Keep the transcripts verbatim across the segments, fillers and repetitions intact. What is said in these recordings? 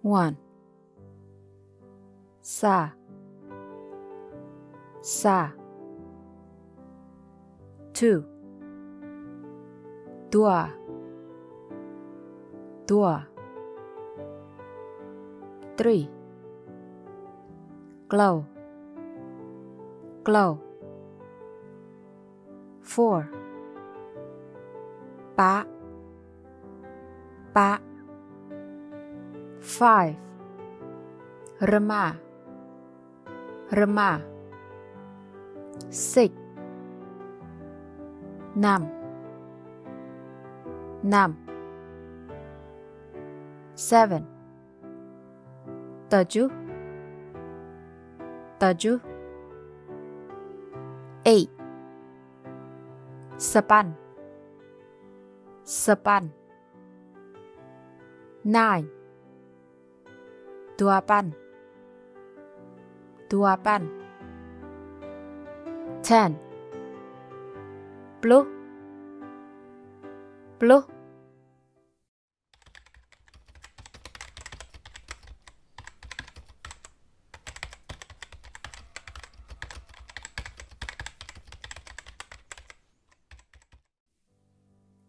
One. Sa. Sa. Two. Dua. Dua. Three. Klâo. Klâo. Four. Pă. Pă. Five. Rơma. Rơma. Six. Năm. Năm. Seven. Tơjuh. Tơjuh. Eight. Sapăn. Sapăn. Nine. Duapăn. Duapăn. Ten. Pluh. Pluh.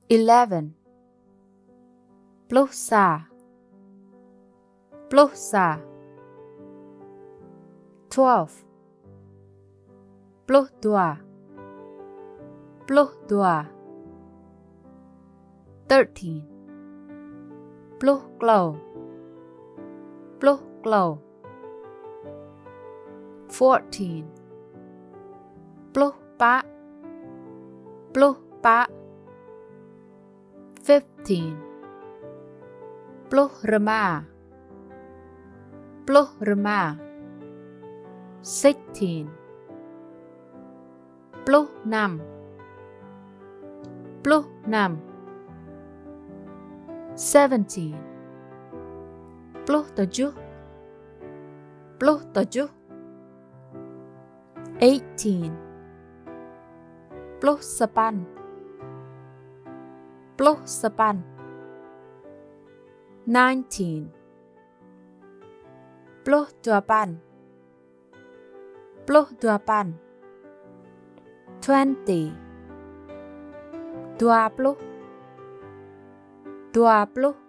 Eleven. Pluh sa. Pluh sa. Twelve. Pluh dua. Pluh dua. Thirteen. Pluh klâo. Pluh klâo. Fourteen. Pluh pă. Pluh pă. Fifteen. Pluh rơma. Pluh rơma. Sixteen. Pluh năm. Pluh năm. Seventeen. Pluh tơjuh. Pluh tơjuh. Eighteen. Pluh sapăn. Pluh sapăn. Nineteen. Pluh duapăn. Pluh duapăn. Twenty. Dua pluh. Dua pluh.